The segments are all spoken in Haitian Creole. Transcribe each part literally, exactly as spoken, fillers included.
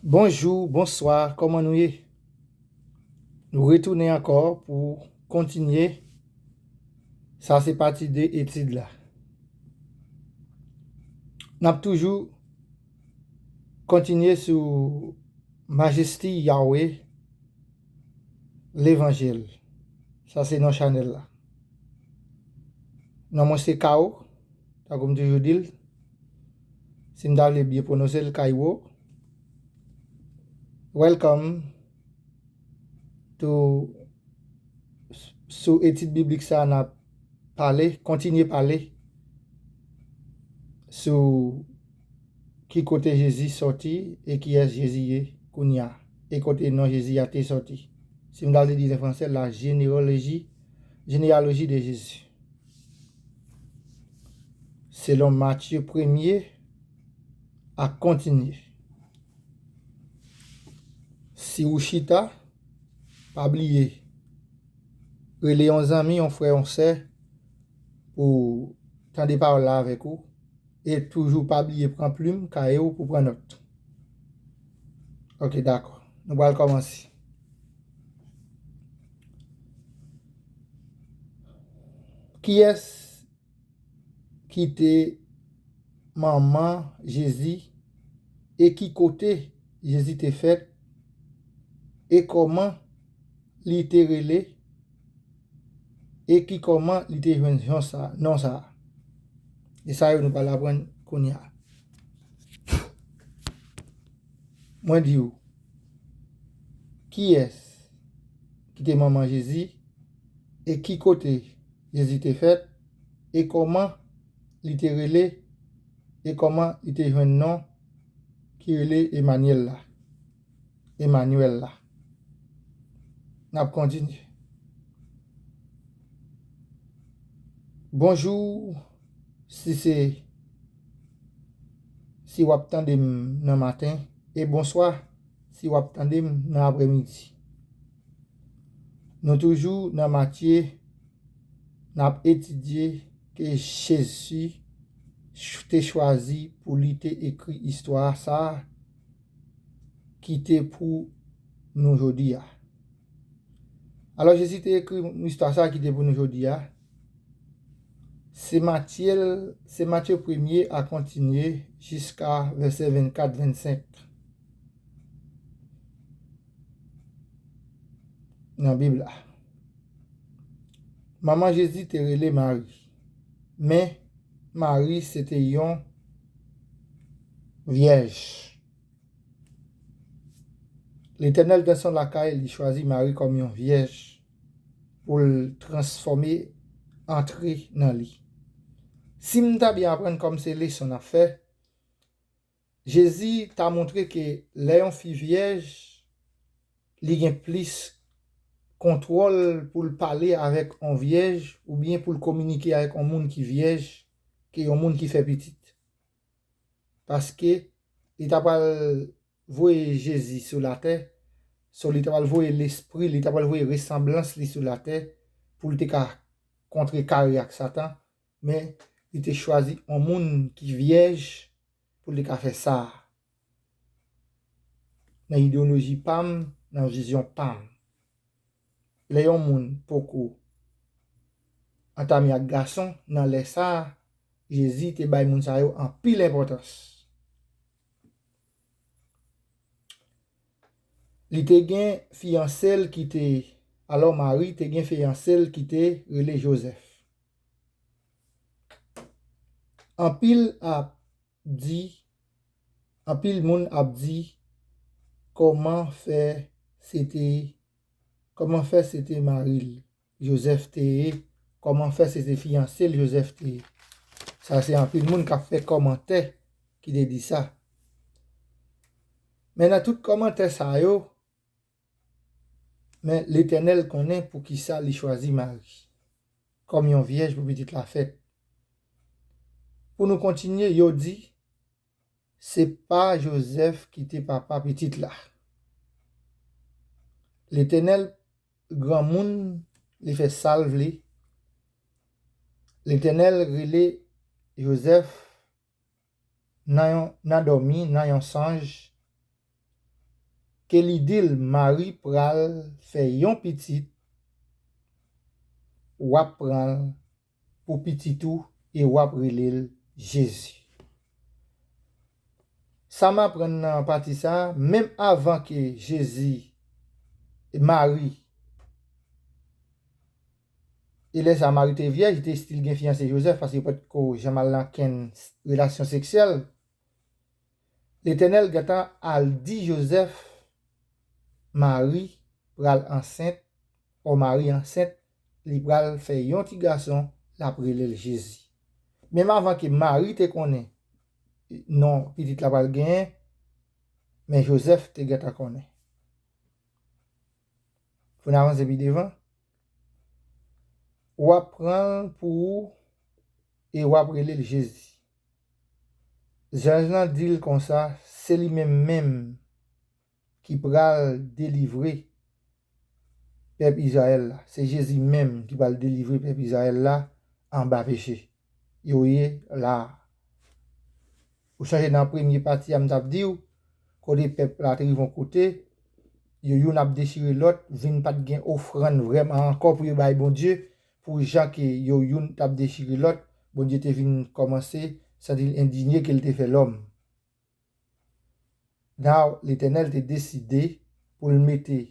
Bonjou, bonswa, kòman nou ye? Nou retounen ankò pou kontinye. Sa se pati de etid la. N ap toujou kontinye sou Majesti Yahweh Levanjil. Sa se non chanèl la. Non mwen se Kao, tankou m toujou di l. Si m ta vle byen pwononse l, Kaiwo. Welcome to, sou etid biblik sa a, n ap pale, kontinye pale sou ki kote Jezi sòti e kiyès Jezi ye kounye a, e kote non Jezi a te sòti. Si m ta vle di l an fransè, la généalogie, généalogie de Jésus. Selon Matye premye a kontinye. Si ou chita, pa bliye rele yon zanmi, yon frè, yon sè pou tande pawòl la avèk ou. E toujou pa bliye pran plim, kaye w pou pran nòt. Ok, dakò. Nou pral kòmanse. Kiyès ki te manman Jezi e ki kote Jezi te fèt e kòman li te rele e ki kòman li te jwenn jan sa, non sa a. E sa yo nou pral aprann kounye a. Mwen di w, kiyès ki te manman Jezi e ki kote Jezi te fèt e kòman li te rele e kòman li te jwenn non ki rele Emanyèl la. Emanyèl la. N ap kontinye. Bonjou, si se, si w ap tande m nan maten, e bonswa, si w ap tande m nan aprèmidi. Nou toujou nan Matye, n ap etidye ke Jezi ch-, te chwazi pou li te ekri istwa sa a ki te pou nou jodi a. Alò, Jezi te ekri istwa sa a ki te pou nou jodi a. Se Matye, se Matye premye a kontinye jiska vèsè vennkat, vennsenk nan Bib la. Manman Jezi te rele Mari, men Mari se te yon vyèj. Letènèl nan son lakay, li chwazi Mari kòm yon vyèj pou l transfòme, antre nan li. Si m ta byen aprann, kòm se leson n ap fè, Jezi ta montre ke lè yon fi vyèj, li gen plis kontwòl pou l pale avèk yon vyèj oubyen pou l kominike avèk yon moun ki vyèj ke yon moun ki fè pitit. Paske li ta pral voye Jezi sou latè, so li ta pral voye lespri, li ta pral voye resanblans li sou latè pou l te ka kontrekare ak Satan, men li te chwazi yon moun ki vyèj pou l te ka fè sa. Nan ideyoloji pa m, nan vizyon pa m, lè yon moun poko antame ak gason, nan lè sa a, Jezi te bay moun sa yo anpil enpòtans. Li te gen fiyanse l ki te, alò Mari te gen fiyanse l ki te rele Jozèf. Anpil ap di, anpil moun ap di, kòman fè se te, kòman fè se te mari l Jozèf te ye, kòman fè se te fiyanse l Jozèf te ye. Sa se anpil moun k ap fè kòmantè ki te di sa. Men nan tout kòmantè sa yo, men Letènèl konnen poukisa li chwazi Mari kòm yon vyèj pou pitit la fèt. Pou nou kontinye, yo di, se pa Jozèf ki te papa pitit la. Letènèl granmoun, li fè sa l vle. Letènèl rele Jozèf nan yon, nan dòmi, nan yon sonj, ke li di l, Mari pral fè yon pitit, w ap pran l pou pitit ou e w ap rele l Jezi. Sa m aprann nan pati sa a, menm avan ke Jezi, Mari, e lè sa a Mari te vyèj, li te still gen fiyanse Jozèf, paske yo pa t ko janm al nan kenn relasyon seksyèl. Letènèl gentan al di Jozèf, Mari pral ansent, o Mari ansent, li pral fè yon ti gason, l ap rele l Jezi. Menm avan ke Mari te konnen non pitit la pral genyen, men Jozèf te gentan konnen. Pou n avanse pi devan, w ap pran l pou ou e w ap rele l Jezi. Zanj lan di l konsa, se li menm menm ki pral delivre pèp Izrayèl la. Se Jezi menm ki pral delivre pèp Izrayèl la anba peche yo ye la a. Ou sonje nan premye pati a m t ap di w, kote pèp la te rive yon kote, yo youn ap dechire lòt, vin pa t gen ofrann vrèman ankò pou yo bay Bondye, pou jan ke yo youn t ap dechire lòt, Bondye te vin kòmanse santi l endinye ke l te fè lòm. Now, Letènèl te deside pou l mete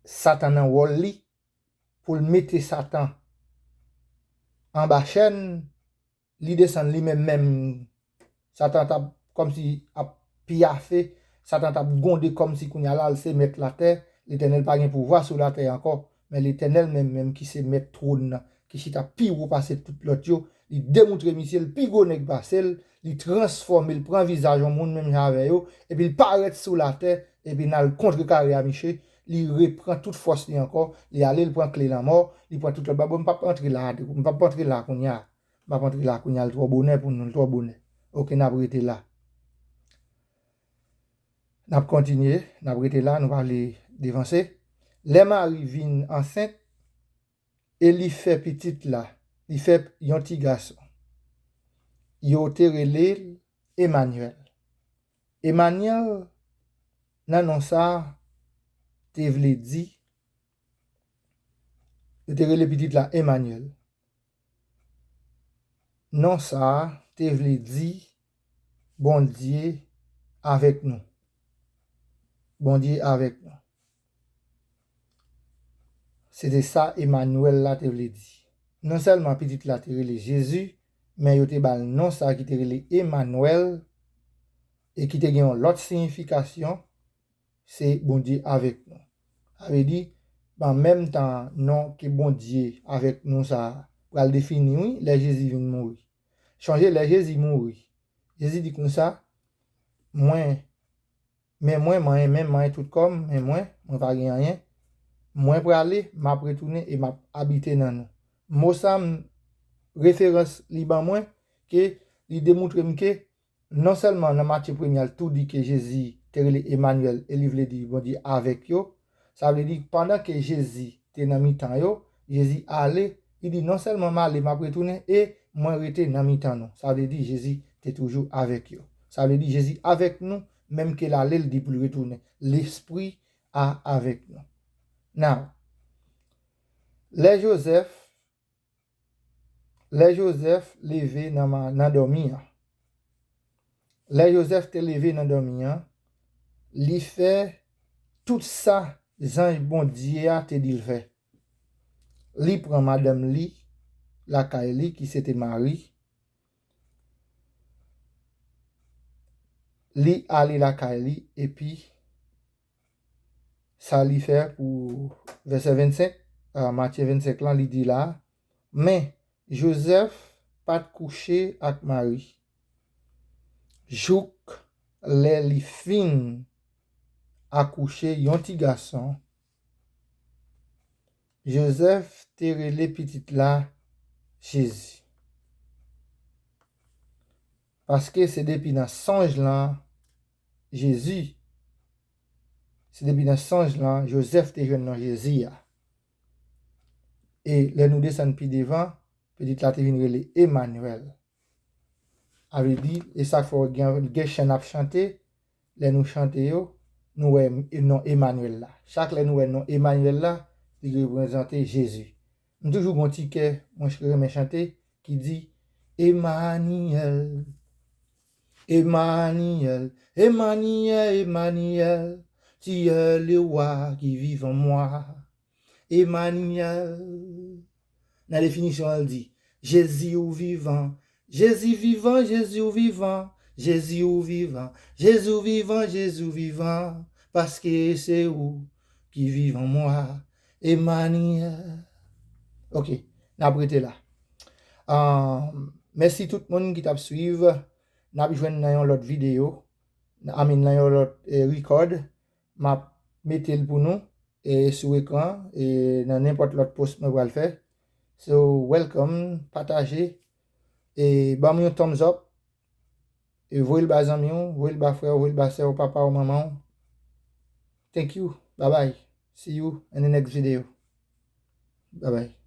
Satan nan wòl li, pou l mete Satan anba chèn, li desann li menm menm. Satan t ap kòmsi ap piyafe, Satan t ap gwonde kòmsi kounye a la l se mèt latè, Letènèl pa gen pouvwa sou latè ankò, men Letènèl menm menm ki se mèt twòn nan, ki chita pi wo pase tout lòt yo, li demontre misye l pi gwo nèg pase l, li transfòme l, pran vizaj yon moun menm jan avè yo, epi l parèt sou latè, epi n al kontrekare a misye, li repran tout fòs li ankò, li ale, li pran kle lanmò, li pran tout lòt bagay. Bon, m p ap antre la, m p ap antre la kounye a. M ap antre la kounye a, l twò bonè pou nou, l twò bonè. Oke, n ap rete la. N ap kontinye, n ap rete la, nou pa vle devanse. Lè Mari vin ansent e li fè pitit la, li fè yon ti gason. Yo te rele l Emanyèl. Emanyèl, nan non sa a, te vle di, yo te rele pitit la Emanyèl. Non sa a te vle di Bondye avèk nou. Bondye avèk nou. Se te sa Emanyèl la te vle di. Non sèlman pitit la te rele Jezi, men yo te ba l non sa a ki te rele Emanyèl, e ki te gen yon lòt siyifikasyon, se Bondye avèk nou. Sa vle di, an menm tan non ke Bondye avèk nou sa a pral defini, wi, lè Jezi vin mouri. Sonje, lè Jezi mouri, Jezi di konsa, mwen, men mwen, mwen, men mwen, tout kò m, men mwen, mwen pa gen anyen. Mwen prale, m ap retounen e m ap abite nan nou. Mo sa a, referans li ban mwen, ke li demontre m ke non sèlman nan Matye premye a, l tou di ke Jezi te rele Emanyèl e li vle di Bondye avèk yo. Sa vle di, pandan ke Jezi te nan mitan yo, Jezi ale, li di, non sèlman m ale, m ap retounen e mwen rete nan mitan nou. Sa vle di, Jezi te toujou avèk yo. Sa vle di, Jezi avèk nou, menm ke l ale, l di pou l retounen. Lespri a avèk nou. Now, lè Jozèf, lè Jozèf leve nan, nan dòmi an, lè Jozèf te leve nan dòmi an, li fè tout sa zanj Bondye a te di l fè. Li pran madanm li lakay li, ki se te Mari. Li ale lakay li, epi sa li fè pou vèsè vennsenk, a, Matye vennsenk lan, li di la, men Jozèf pa t kouche ak Mari, jouk lè li fin akouche yon ti gason. Jozèf te rele pitit la Jezi. Paske se depi nan sonj lan, Jezi, se depi nan sonj lan, Jozèf te jwenn non Jezi a. E lè nou desann pi devan, pitit la te vin rele Emanyèl. A vle di, e sa k fè w gen, gen chan ap chante, lè nou chante yo, nou wè non Emmanuel la. Chak lè nou wè non Emmanuel la, li reprezante Jezi. M toujou gon ti kè mwen renmen chante ki di Emmanuel, Emmanuel, Emmanuel, Emmanuel, tu es le roi qui vit en moi. Emmanuel. Nan definisyon an, l di, Jezi ou vivan, Jezi vivan, Jezi ou vivan, Jezi ou vivan, Jezi ou vivan, Jezi ou vivan, paske se ou ki viv an mwa, Emmanuel. Ok, n ap rete la. Um, mèsi tout moun ki t ap swiv. N ap jwenn nan yon lòt videyo. I mean, nan yon lòt eh, record. M ap mete l pou nou eh, sou ekran eh, nan nenpòt lòt post mwen pral fè. So, welcome, pataje, eh, ban m yon thumbs up, eh, voye l ba zanmi w, voye l ba frè w, voye l ba sè w, papa w, manman w. Thank you. Bye bye. See you in the next video. Bye bye.